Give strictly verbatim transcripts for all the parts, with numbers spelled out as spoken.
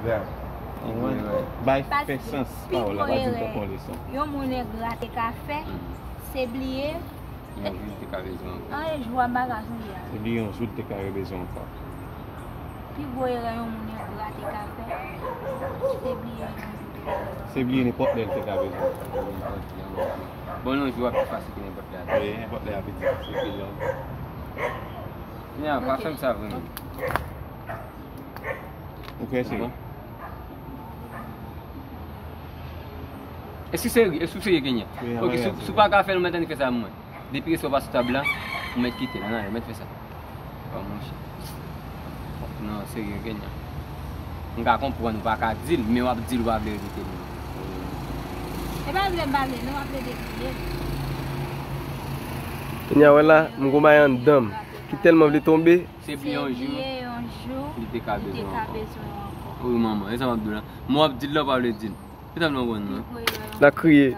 Grav. Ou konprann? Bay fè sans pawòl la, pa di l tankou yon leson. Yon moun engra te ka fè, se bliye. Yon jou li te ka bezwen ankò. An, e jou a m pa ka sonje a. Se bliye yon jou li te ka bezwen ankò. Pi gwo erè yon moun engra te ka fè, se bliye yon jou li te ka bezwen. Se bliye nenpòt lè li te ka bezwen. Bon, yon jou a pi fasil ke nenpòt lè a. Wi, nenpòt lè a pi difisil ke lè. Nya, pa fè m sa vre menm. Ou kwè se bon? Èske serye? Èske serye Kenya? Ok, si w pa ka fè l, ou mèt annik fè sa mwen. Depi ke sa w pa sou tab la, ou mèt kite l, ann ale, ou mèt fè sa. Oh, monchè. Non, serye Kenya. M ka konprann ou pa ka di l, men w ap di l ou pa vle repete l. E pa vle m pa vle, non, w ap plede bliye. Kenya, wè la, m gon bagay anndan m ki tèlman vle tonbe. Se bliye yon jou, li te ka bezwen w ankò. Wi, manman, e sa m ap di w la. Mwen w ap di l la, w pa vle di l. Pita m nan wonn nan. L ap kriye.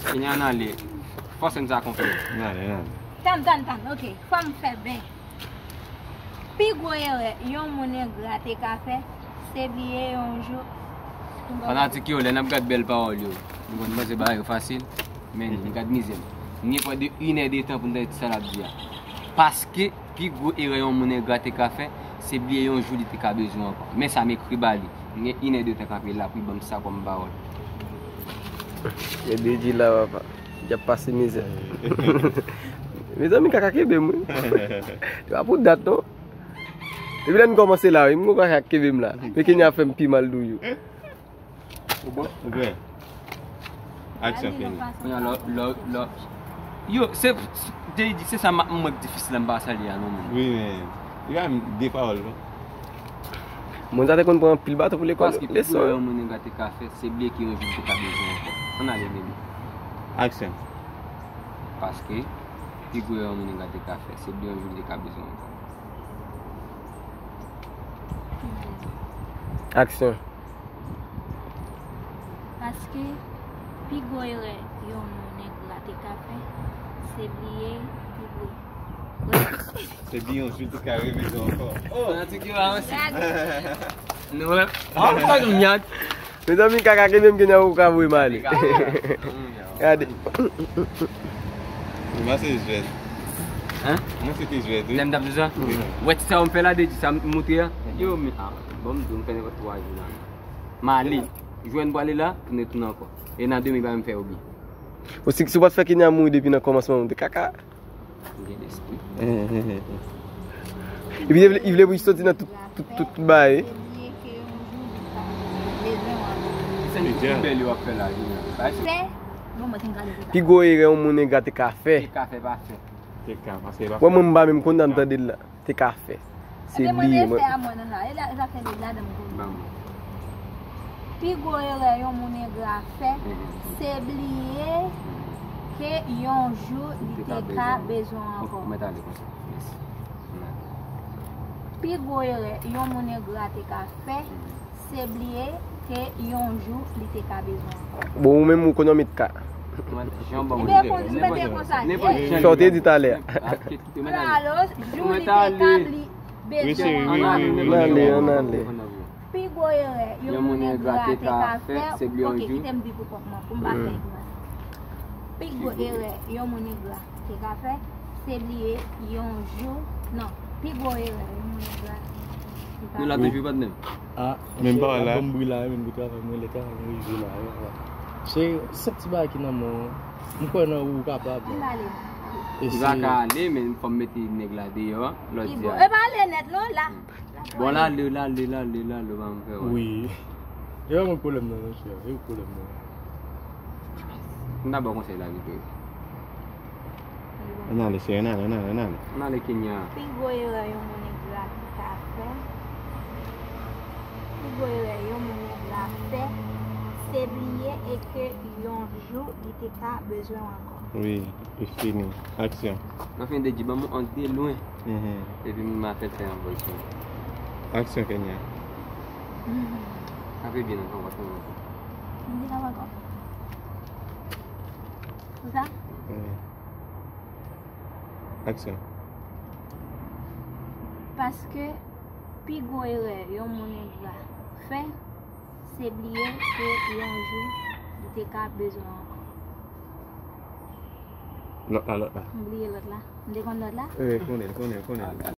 Kenya, ann ale. Fòse m sa konprann. Ann ale, ann ale. Tann, tann, tann. Ok, fò m fè ben. Pi gwo erè yon moun engra te ka fè, se bliye yon jou. Fanatik yo, lè n ap gad bèl pawòl yo, nou konn panse bagay yo fasil, men gad mizè m. M gen pwès de inè de tan pou m tande sa l ap di a. Paske pi gwo erè yon moun engra te ka fè, se bliye yon jou li te ka bezwen w ankò. Men sa m ekri ba li. M gen inè de tan kanpe la pou l ban m sa kòm pawòl. Gen de di la, papa. Y ap pase mizè. Mezanmi, kaka kenbe m, wi. Se pa pou dat, non. Depi lè n kòmanse la, wi, m gon kaka k kenbe m la. Men Kenya ap fè m pi mal toujou. Ou bon? Ou prè? Aksyon, Kenya. Kenya, lò, lò, lò. Yo, se, se, J D, se sa m ap mwen difisil la, m pa salye a, non, moun. Wi, men. Li ka menm de pawòl, non. Moun sa te konn pran anpil baton pou lekòl. Paske pi gwo erè yon moun engra te ka fè, se bliye ke yon jou li te ka bezwen ankò. Ann ale, baby. Aksyon. Paske pi gwo erè yon moun engra te ka fè, se bliye yon jou li te ka bezwen ankò. Aksyon. Paske pi gwo erè yon moun engra te ka fè, se bliye pi gwo. Se bliye yon jou li te ka reveze ankò. Oh! Fanatik yo avanse. Nou wè. Mezanmi, kaka kenbe m, Kenya, ou ka voye m ale. Gade. Mwen se jwèt. Hein? Mwen se te jwèt, wi. Lè m t ap di sa? Wi. Wè ti sa yo m fè la, de di sa m montre a? Yo, men, ah, bon, m di w m fè nenpòt twa jou la. M ale. Jwè m pwale la, tounen tounen ankò. E nan demen, pa menm fè yo byen. Ou si, si w pa t fè Kenya mouri depi nan kòmansman, ou te kaka. Ou gen lespri. Epi li vle, li vle pou li soti nan tout, tout, tout, tout bagay. Se yon ti bèl yo ap fè la, Junior. Pi gwo erè yon moun engra te ka fè. Te ka fè, pa fè. Te ka, paske li pa fè. Wè, mwen, m pa menm konn nan m tande l la. Te ka fè. Se bliye mwen. Pi gwo erè yon moun engra fè, se bliye ke yon jou li te ka bezwen w ankò. Mwen t ale konsa. Yes. Pi gwo erè yon moun engra te ka fè, se bliye ke yon jou li te ka bezwen w ankò. Bon, ou menm ou konn yon met ka. Mwen, jan bon. Ou mete konsa, nenpòt jan. Sa w te di talè a. Alo, jou li te ka bli-, bezwen w ankò. Ann ale, ann ale. Pi gwo erè yon moun engra te ka fè, se bliye yon jou. Ok, kite m di pou kont mwen, pou m pa fè egzanp. Pi gwo erè yon moun engra te ka fè, se bliye yon jou. Non, pi gwo erè yon moun engra te ka fè. Nou la toujou, patnè. Ah, men m pa wè la. Ban m bri la, men pou travay mwen, lè travay mwen rive la, se senp ti bagay ki nan men w. M kwè nan ou, ou kapab. Li pa ka ale, men fò m mete nèg la deyò, lòt di a. E pa ale nèt non, la. Bon, l ale, l ale, l ale, l ale, pa m fè wè. Wi. E pa mwen pwoblèm nan, non, chè. E pwoblèm nan. M ta ba w konsèy la, vit vre. Ann ale, chè, ann ale, ann ale, ann ale. Ann ale, Kenya. Pi gwo erè yon moun engra ka fè, pi gwo erè yon moun engra fè, se bliye e ke yon jou li te ka bezwen w ankò. Wi, e fini. Aksyon. Nan fen de di, ban m yon angle lwen. Mhm. Epi m a fè fè yon vòl sou mwen. Aksyon, Kenya. Mhm. Ape byen nan konpòtman mwen. M di la ankò. Pou sa? Wi. Aksyon. Paske Pi gwo erè yon moun engra fè, se bliye ke yon jou li te ka bezwen w ankò. Lòt la, lòt la. M bliye lòt la. M te konn lòt la? Eh, konnen, konnen, konnen.